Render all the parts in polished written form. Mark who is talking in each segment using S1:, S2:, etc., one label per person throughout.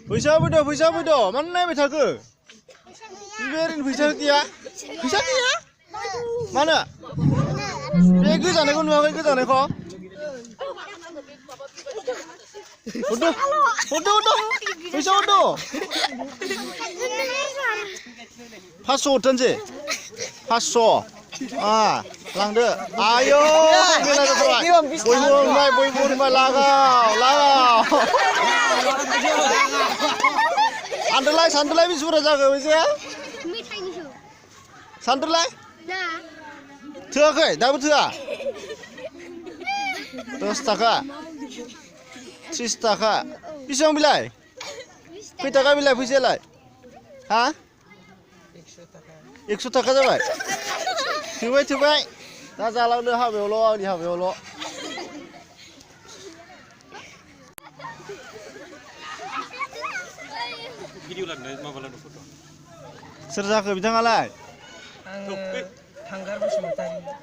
S1: फैसा फैदो मानो नायबाय थाखो बेरेन फैसा गैया मानो बे गोजानायखौ नुवाखै गोजानायखौ हरदो फैसा हरदो 500 हरथारनोसै 500 लांदो आयौ बेला जाथारबाय बयबो होनबाय लागाव सानदोलाय बेसे बुरजा जाखो फैसाया सानदोलाय थोआखै दाबो थोआ 10 थाखा 30 थाखा बेसेबां बिलाय खै थाखा बिलाय फैसायालाय हा 100 थाखा जाबाय थोबाय दा जालांदो हाबायावल' आंनि हाबायावल' सोर जाखो बिथाङालाय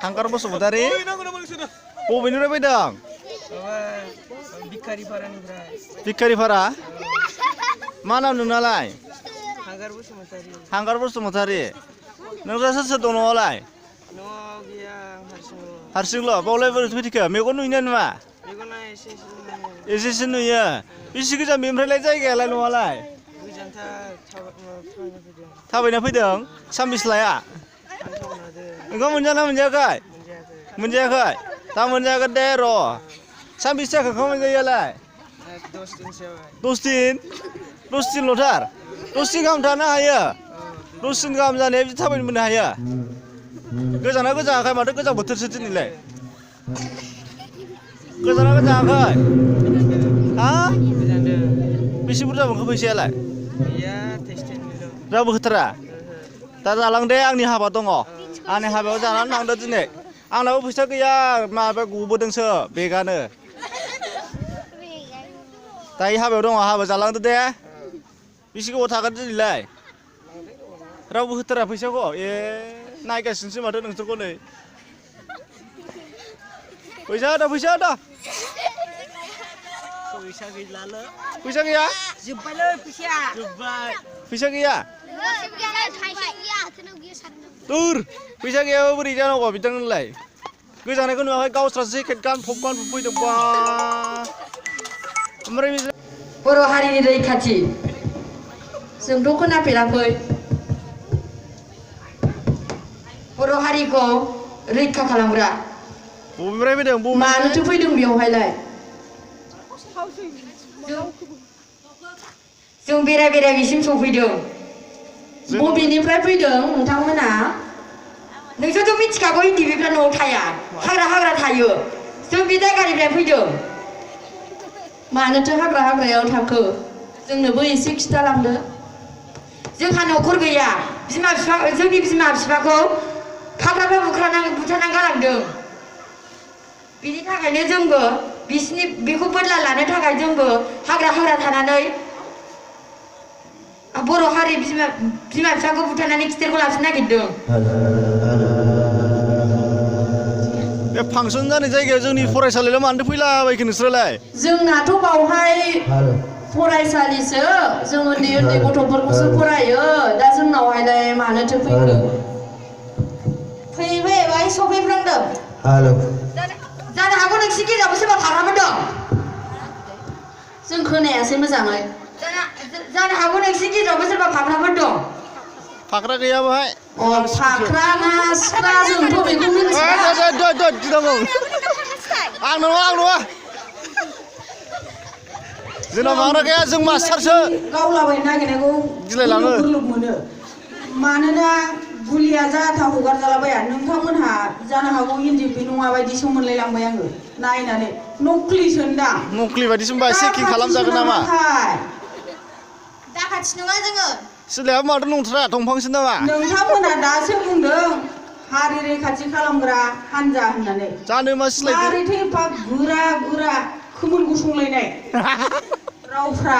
S1: हांगार बसुमतारी बबेनिफ्राय फैदों भिखारिपारा मा नाम नोंनालाय हांगार बसुमतारी नोंस्रा सोर दं न'आवलाय हारसिंल' बावलाय बोरै फैदिखो मेगन नुयोना नुवा एसेसो नुयो बेसे गोजान बेनिफ्रायलाय जायगायालाय न'आलाय थाबायना फैदों सानबेसे लाया ओंखाम मोनजाना मोनजायाखै दा मोनजागोन दे र' सानबेसे जाखो ओंखाम मोनजायैयालाय 10 दिनल'थार 10 दिन गाहाम थानो हायो 10 दिन गाहाम जानाया बिदि थाबायनो मोननो हायो गोजानाखाय माथो गोजां बोथोरसो दिनैलाय गोजानाखै हा बेसे बुरजा मोनखो फैसायालाय रावबो होथारा दा जालां दे आंनि हाबा दङ आंनि हाबायाव जानानै थांदो दिनै आंनाबो फैसा गैया माबा गबोदोंसो बेगानो दायो हाबायाव दङ हाबा जालांदो दे बेसे गोबाव थागोन दिनैलाय रावबो होथारा फैसाखौ नायगासिनोसो माथो नोंसोरखौ नै फैसा होदो फैसा गैया
S2: जोब्बायलै
S1: फैसा गैया फैसा गैयाबा बोरै जानांगौ बिथांमोनलाय गोजानायखौ नुवाखै गावस्रासो जेकेट गानफब फैदों बा ओमफ्राय
S3: बर' हारिनि रैखाथि जोंथ' खोनाफेराखै बर' हारिखौ रैखा खालामग्रा
S1: बबेनिफ्राय फैदों
S3: मानोथो फैदों बेवहायलाय जों बेराय बिसिम सफैदों बबेनिफ्राय फैदों नोंथांमोना नोंसोरथ' मिथिखागौ इन्दि बिफ्रा न'आव थाया हाग्रा थायो जों बे जायगानिफ्राय फैदों मानोथो हाग्रायाव थाखो जोंनोबो एसे खिथालांदो जोंहा न'खर गैया जोंनि बिमा बिफाखौ हाग्राफ्रा बुथारनानै गालांदों बिनि थाखायनो जोंबो बिसिनि बेखौ बदला लानो थाखाय जोंबो हाग्रा थानानै बर' हारि बिमा बिफाखौ बुथारनानै खिथेरखौ लाफिननो नागिरदों
S1: बे फांसन जानाय जायगायाव जोंनि फरायसालियाव मानोथो फैलाबायखो नोंसोरलाय
S3: जोंनाथ' बावहाय फरायसालिसो जों उन्दै गथ'फोरखौसो फरायो दा जोंनावहायलाय मानोथो फैखो फैबाय सफैफ्रांदों जानो हागौ नोंसिनि गेजेरावबो सोरबा थाग्राफोर दं जों खोनायासै मोजाङै जानो हागौ नोंसिनि गेजेरावबो सोरबा फाग्राफोर दं
S1: फाग्रा गैया बाहाय
S3: फाग्रा ना सिख्ला जोंथ' बेखौ मिथिया
S1: आं नङा जोंनाव फाग्रा गैया जों मास्टारसो
S3: गावलाबायनो नागिरनायखौ
S1: गिलायलाङो
S3: मोनो मानोना गुलिया जाथा हगारजालाबाया नोंथांमोनहा जानो हागौ इन्दि बे नङा बायदिसो मोनलायलांबाय आङो नायनानै नक्लिसो होनदां
S1: नक्लि बायदिसो होनबा चेकिं खालामजागोन नामा
S3: दाखाथि नङा जोङो
S1: सिलायाबो माथो नंथारा दंफांसो नामा
S3: नोंथांमोना दासो बुंदों हारि रैखाथि खालामग्रा हानजा होननानै
S1: जानो मा सिलायखो
S3: मारैथो एफा गोरा खोमोन गसंलायनाय रावफ्रा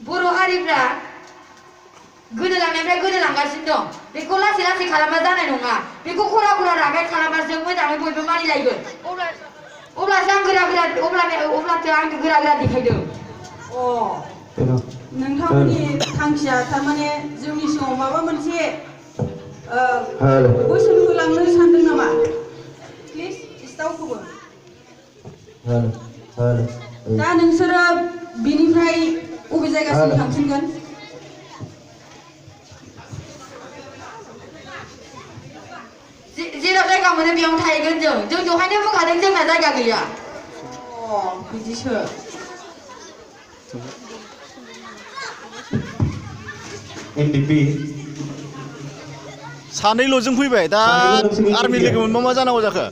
S3: बर' हारिफ्रा गोदोलांनायनिफ्राय गोदोलांगासिनो दं बेखौ लासै खालामबा जानाय नङा बेखौ खरा रागाय खालामबासो मोजाङै बयबो मानिलायगोन अब्लासो आं अब्लाथो आं गोरा देखायदों
S2: नोंथांमोननि थांखिया थारमाने जोंनि सिगाङाव माबा मोनसे बोसोन होलांनो सानदों नामा प्लिज सिस्टावखौबो दा नोंसोरो बिनिफ्राय बबे जायगासिम थांफिनगोन
S3: जेराव जायगा मोनो बेयावनो थाहैगोन जों दहायनो बुंखादों जोंना जायगा गैया
S2: बिदिसो
S4: NDP
S1: सानैल'जों फैबाय दा आर्मि लोगो मोनबा मा जानांगौ जाखो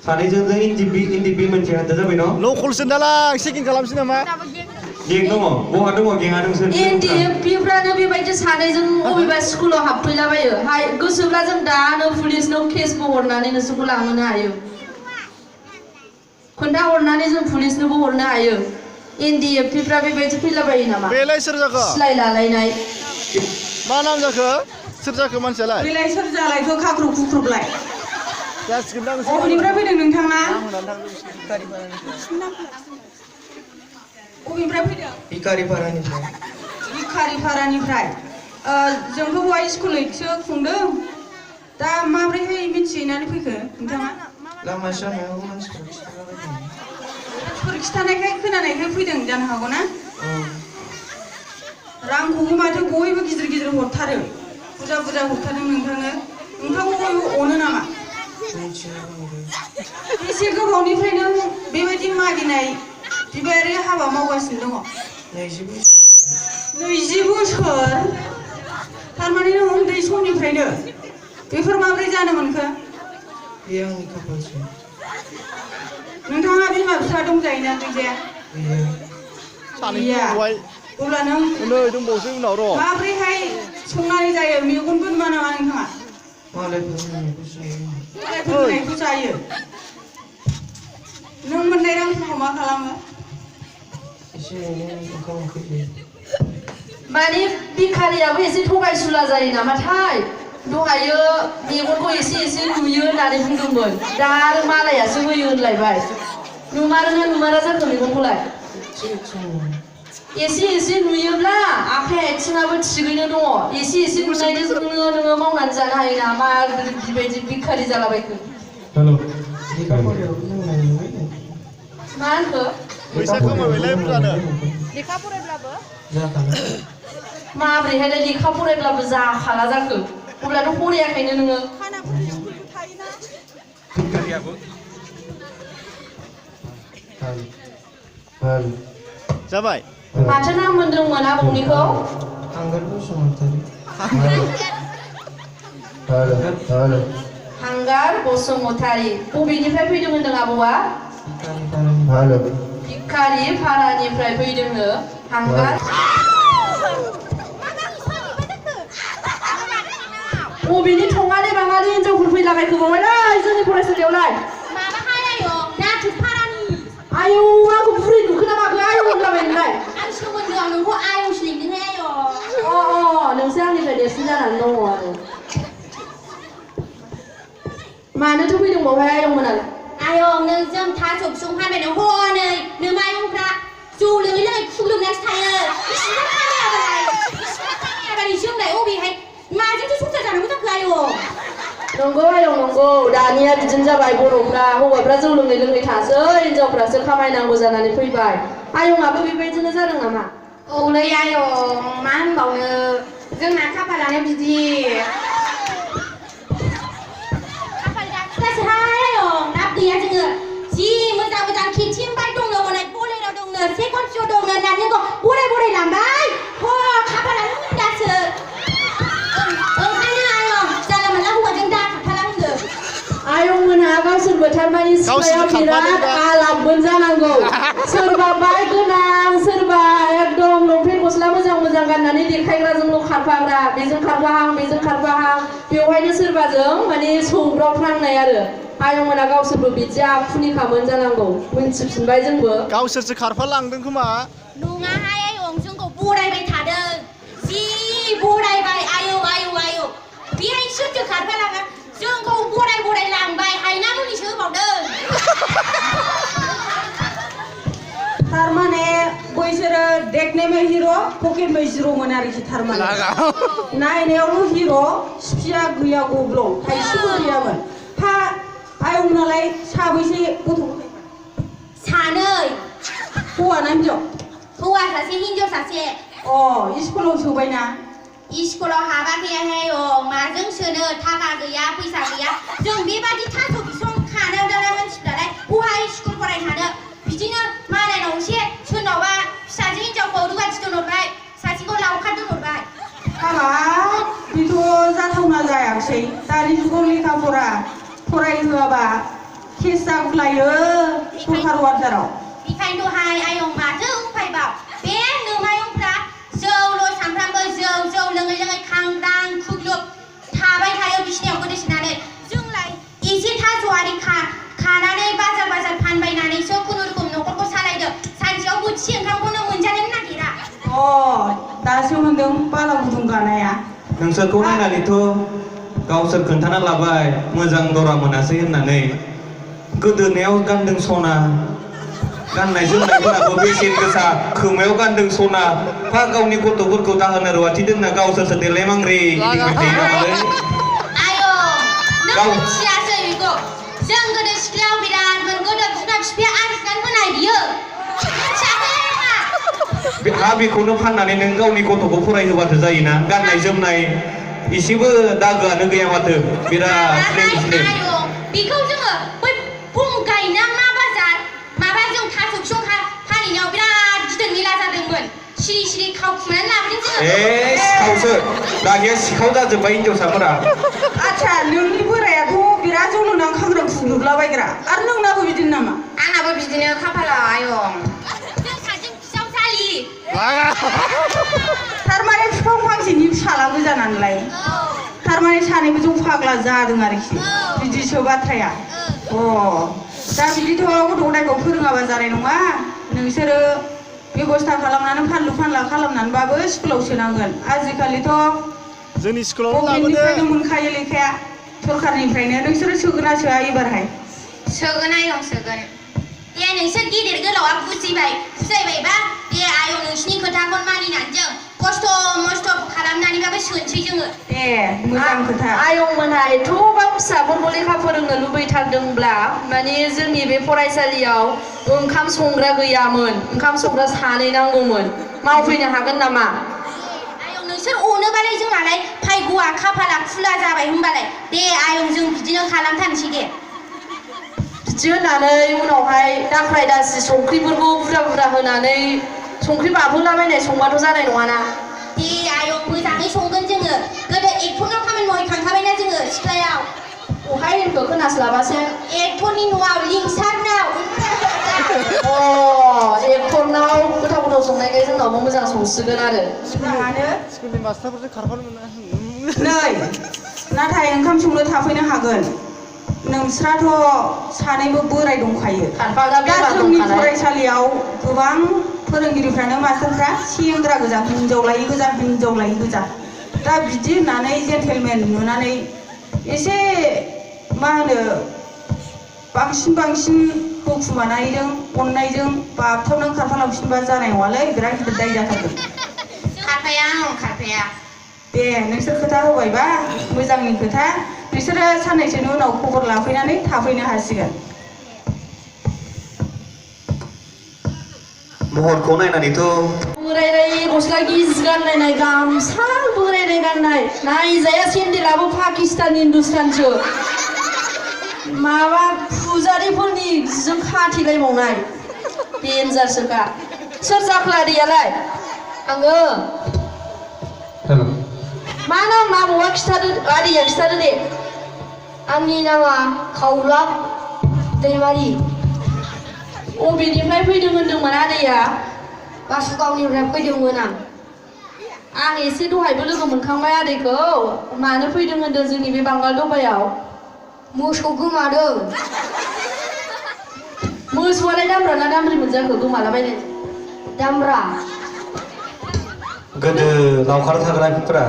S4: सानैजों NDP मोनसे हानजा जाबाय न'
S1: लकेलसो दालां चेकिं खालामसै नामा
S4: गें दङ बहा दङ गेङा नोंसोर
S3: NDP-फ्रानो बेबायदि सानैजों बबेबा स्कुलाव हाबफैलाबायो गोसोब्ला जों दानो पुलिसनो केसबो हरनानै नोंसोरखौ लांहोनो हायो खोन्था हरनानै जों पुलिसनोबो हरनो हायो NDP-फ्रा बेबायदि फैलाबायो नामा
S1: बेलाय सोर जाखो
S3: सिलाय लालायनाय
S1: मा नाम जाखो सोर जाखो मानसियालाय
S2: बेलाय सोर जालायखो खाख्रुब खुख्रुबलाय
S1: जासिगोन दां
S2: बबेनिफ्राय फैदों नोंथाङा बबेनिफ्राय फैदों भिखारिपारानिफ्राय जोंथ' बहाय स्कुल ओइटसो खुंदों दा माब्रैहाय मिथिहैनानै फैखो नोंथाङा
S5: लामा सामायाव मानसिफोर खिथालाबायदों
S2: सोर खिथानायखाय खोनानायखाय फैदों जानो हागौ ना रांखौबो माथो बयबो गिदिर गिदिर हरथारो बुरजा बुरजा हरथारदों नोंथांखौ बयबो अनो नामा बेसे गोबावनिफ्रायनो बेबायदि मागिनाय बिबायारि हाबा मावगासिनो दङ 20 बोसोर थारमाने नों उन्दै समनिफ्रायनो बेफोर माब्रै जानो मोनखो
S5: बे आंनि खाफालसो
S2: नोंथाङा बिमा बिफा दंजायोना गैजाया गैया अब्ला नों
S1: नै दंबावसै उनाव र'
S2: माब्रैहाय संनानै जायो मेगनबो नुवा नामा नोंथाङा मालायफोरखौ जायो नों मोननाय रांफोरखौ मा खालामो
S5: एसे एनै ओंखाम ओंख्रि जायो
S3: माने भिखारियाबो एसे थगायसुला जायो नामाथाय दहायो मेगनखौ एसे एसे नुयो होननानै बुंदोंमोन दा आरो मालायासो होयो होनलायबाय नुमारोना नुमारा जाखो मेगनखौलाय एसे एसे नुयोब्ला आखाइ आथिङाबो थिगैनो दङ एसे एसे नुनायजोंनो नोङो मावनानै जानो हायो ना मा बेबायदि भिखारि जालाबायखो मा होनखो
S1: फैसा खामायबायलाय बुरजानो
S6: लेखा फरायब्लाबो
S3: माब्रैहायलाय लेखा फरायब्लाबो जाखाला जाखो अब्लाथ' फरायाखैनो नोङो
S1: जाबाय
S3: माथो नाम मोनदोंमोन आबौनिखौ
S5: हांगार बसुमतारी
S3: हांगार बसुमतारी बबेनिफ्राय फैदों होनदों आबौआ भिखारिपारानिफ्राय फैदोंनो हांगार बबेनि थङालि बाङालि हिनजावफोर फैलाबायखो बावहायलाय जोंनि फरायसालियावलाय
S6: माबाहाय आयौ नाथुरपारानि
S3: आयौ आंखौ बुरै नुखो ना माखो आयौ होनलाबायनोलाय
S6: आं सोमोन्दोआव नोंखौ आयंसो लिंदोंहाय आयौ
S3: नोंसो आंनिफ्राय देरसिन जानानै दङ आरो मानोथो फैदों बावहाय आयंमोनालाय
S6: आयं नोंजों थास' बिसं फानबायनो हनै नों आयंफ्रा जौ लोङै लोङै खुग्लुबनासो थायो बिसिना खामायाबालाय जोंलाय अबेहाय माजोंथो संसार जानांगौ जाखो आयं
S3: नंगौ आयं नंगौ दानिया बिदिनो जाबाय बर'फ्रा हौवाफ्रा जौ लोङै लोङै थासै हिनजावफ्रासो खामायनांगौ जानानै फैबाय आयंआबो बेबायदिनो जादों नामा
S6: औलै आयं मा होनबावनो जोंना खाफालानो बिदि खाफाल गाखोदासोहाय आयं लाब गैया जोङो जि मोजां मोजां केटिएम बाइक दंनो हनै बलेर' दंनो सेकन्ड दंनो होननानै जोंखौ बराय बराय लांबाय खाफालानो होनदासो ओंखायनो आयं जानला मोनला हौवाजों दा खाफाला होनदों
S3: आयंमोनहा गावसोरबो थारमाने सिख्लायाव बिराद आलाबोन जानांगौ सोरबा बाइक गोनां सोरबा एकदम लंपेन्ट गस्ला मोजां मोजां गाननानै देखायग्राजोंल' खारफाग्रा बेजों खारफाहां बेवहायनो सोरबाजों माने सौग्रावफ्लांनाय आरो आयंमोना गावसोरबो बिदि आखुनिखामोन जानांगौ मोनथिफिनबाय जोंबो
S1: गावसोरसो खारफालांदों खोमा
S6: नङाहाय आयं जोंखौ बरायबाय थादों जि बरायबाय आयौ बेहाय सोरथो खारफालाङा जोंखौ बराय लांबाय हायना मुलिसो होबावदों
S2: थारमाने नुनायाव हिर' पकेट जिर'मोन आरोखि थारमाने नायनायावल' हिर' सिफिया गैया गब्लं थाइसेबो गैयामोन आयंनालाय साबैसे गथ'
S6: सानै
S2: हौवा ना हिनजाव
S6: हौवा सासे हिनजाव सासे
S2: स्कुलाव सोबायना
S6: स्कुलाव हाबाखैहाय माजों सोनो थाखा गैया फैसा गैया जों बेबादि थास' बिसं खानो दाना मानसिफ्रालाय बहाय स्कुल फरायखानो बिदिनो मालायनाव एसे सोरनावबा फिसाजो हिनजावखौ रुवाथि दोनहरबाय सासेखौ लावखार दोनहरबाय
S2: हाबाब बेथ' जाथावना जायाखिसै दानि जुगाव लेखा फरायहोआबा केस जागुलायो सरकार वार्डाराव
S6: बेखायनोहाय आयं माथो उफायबाव बे नोमायंफ्रा जौल' सानफ्रामबो जौ लोङै लोङै खांग्रां खुग्लुब थाबाय थायो बिसिनायाव गोदोसोनानै जोंलाय एसे थास'आरि खानानै बाजार फानबायनानैसो खुनुरुखुम न'खरखौ सालायदो सानसेयाव बोथिसे ओंखामखौनो मोनजानो नागिरा
S2: दासो मोनदों बाला गुदुं गानाया
S4: नोंसोरखौ नायनानैथ' गावसोर खोन्थाना लाबाय मोजां दरा मोनासै होननानै गोदोनायाव गानदों सना गाननाय जोमनायफोराबो बेसेन गोसा खोमायाव गानदों सना गावनि गथ'फोरखौ दाहोना रुवाथि दोनना गावसोरसो देलाय मांग्रि गिदिंबाय थायो नामालै
S6: नों मिथियासै बेखौ जों गोदो सिख्लायाव बिरादमोन गोदो बिमा बिफाया आरजिनानै होनाय बियो
S4: बेखौनो फाननानै नों गावनि गथ'खौ फरायहोबाथो जायोना गाननाय जोमनाय एसेबो दागोआनो गैया माथो बिराद
S6: बेखौ जोङो बै फुं गायना मा बाजार माबा जों थास' बिसं फानहैनायाव बिराद गिदिर मेला जादोंमोन सिरि खावखुमानानै लाबोदों जोङो
S4: सिखावसो दानिया सिखाव जाजोब्बाय हिनजावसाफोरा
S2: आच्छा नोंनि बोरायाथ' बिराद जौ लोंनानै खांग्रां खुग्लुबलाबायग्रा आरो नोंनाबो बिदिनो नामा
S3: आंनाबो बिदिनो खाफाला आयं
S2: थारमाने बिफां फांसेनि फिसाला गोजा नालाय थारमाने सानैबो जों फाग्ला जादों आरोखि बिदिसो बाथ्राया दा बिदिथ' गथ' गथायखौ फोरोङाबा जानाय नङा नोंसोरो बेबस्था खालामनानै फानलु फानला खालामनानैबाबो स्कुलाव सोनांगोन आजिखालिथ'
S1: जोंनि स्कुलाव
S2: गभर्नमेन्टनिफ्रायनो मोनखायो लेखाया सरकारनिफ्रायनो नोंसोरो सोगोना सोआ एबारहाय
S6: सोगोन आयं सोगोन दे नोंसोर गिदिर गोलावा बुजायबायबा दे आयं नोंसिनि खोथाखौ मानिनानै जों खस्थ' मस्थ' खालामनानैबाबो सोनसै जोङो
S2: दे मोजां खोथा
S3: आयंमोनहा एथ'बां फिसाफोरखौ लेखा फोरोंनो लुबैथारदोंब्ला माने जोंनि बे फरायसालियाव ओंखाम संग्रा गैयामोन ओंखाम संग्रा सानै नांगौमोन मावफैनो हागोन नामा
S6: आयं नोंसोर अनोबालाय जोंहालाय भाग्यआ खाफाला खुला जाबाय होनबालाय दे आयं जों बिदिनो खालामथारनोसै दे
S3: बिदि होनानै उनावहाय दाख्राय दासि संख्रिफोरखौ बुरजा होनानै संख्रि बाबहोलाबायनाय संबाथ' जानाय नङाना
S6: दे आयं मोजाङै संगोन जोङो गोदो एक्टरनाव खामानि मावहैखांखाबायना जोङो सिख्लायाव
S3: बहाय होनखो खोनास्लाबासो
S6: एक्टरनि न'आव लिंसारनाव
S3: एक्टरनाव गोथाव संनायखाय जोंनावबो मोजां संसिगोन आरो
S1: स्कुलनि मास्टारफोरजों खारफानो मोना
S2: नै नाथाय ओंखाम संनो थाफैनो हागोन नोंस्राथ' सानैबो बोराय दंखायो दा जोंनि फरायसालियाव गोबां फोरोंगिरिफ्रानो मास्टारफ्रा सेंग्रा गोजा हिनजाव लायै गोजा दा बिदि होननानै जेन्टेलमेन नुनानै एसे मा होनो बांसिन होखुमानायजों अननायजों बाबथाबनानै खारफालांफिनबा जानाय नङालै बिराद गिदिर दाय जाथारगोन
S6: खारफाया
S2: दे नोंसोर खोथा होबायबा मोजांनि खोथा बिसोरो साननैसोनि उनाव खबर लाफैनानै थाफैनो हासिगोन
S4: महरखौ नायनानैथ'
S3: बोराय गस्ला गिजि गाननाय गामसा बोराय गाननाय नायजाया सेन्देलाबो पाकिस्तान हिन्दुस्तानसो माबा फुजारिफोरनि जिजों खाथेलायबावनाय डेन्जारसोखा सोर जाख्लारियालाय आङो मा नाम आबौआ खिथादो आदैया खिथादो दे आंनि नामा खावलाब दैमारि अबेनिफ्राय फैदों होनदोंमोन आदैया बासुगावनिफ्राय फैदोंमोन आं एसे दहायबो लोगो मोनखांबाय आदैखौ मानो फैदों होनदों जोंनि बे बांगाल दबायाव मोसौ गोमादों मोसौआलाय दामब्रा ना दामब्रि मोनजाखो गोमालाबायनाय दामब्रा
S4: गोदो लावखार थाग्राफोरा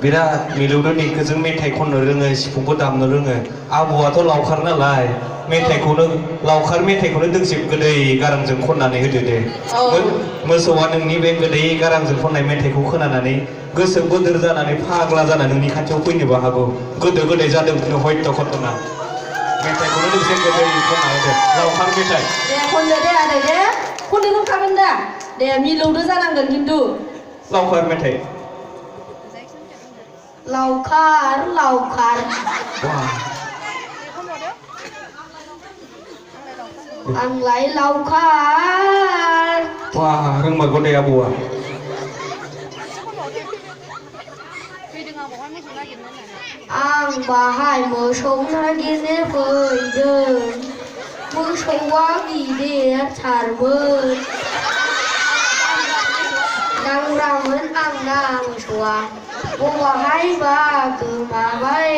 S4: बिराद मिलौदो देंखोजों मेथाइ खननो रोङो सिफुंबो दामनो रोङो आबौआथ' लावखार नालाय मेथाइखौनो लावखार मेथाइखौनो दोंसे गोदै गारांजों खननानै होदो दे मोसौआ नोंनि बे गोदै गारांजों खननाय मेथाइखौ खोनानानै गोसो बोदोर जानानै फाग्ला जानानै नोंनि खाथियाव फैनोबो हागौ गोदो गोदाय जादों हयथ' घटना मेथाइखौनो दोंसे गोदै खनना होदो लावखार मेथाइ
S3: दे खनदो दे आदै दे खननो रोंखागोन दा दे मिलौदो जानांगोन खिन्थु
S4: लावखार मेथाइ
S3: लावखार लावखार आंलाय लावखार
S4: wah रोंमारगौ दे आबौआ
S3: आं बाहाय मोसौ नागिरनो फैदों मोसौआ गिदिरथारमोन दांग्रामोन आंना मोसौआ बबावहायबा गोमाबाय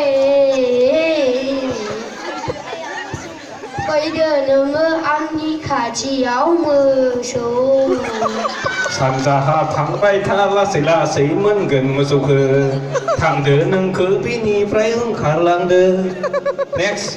S3: फैदो नोङो आंनि खाथियाव मोसौ
S4: सानजाहा थांबाय था लासै लासै मोनगोन मोसौखो थांदो नोंखो बिनिफ्राय ओंखारलांदो नेक्स्ट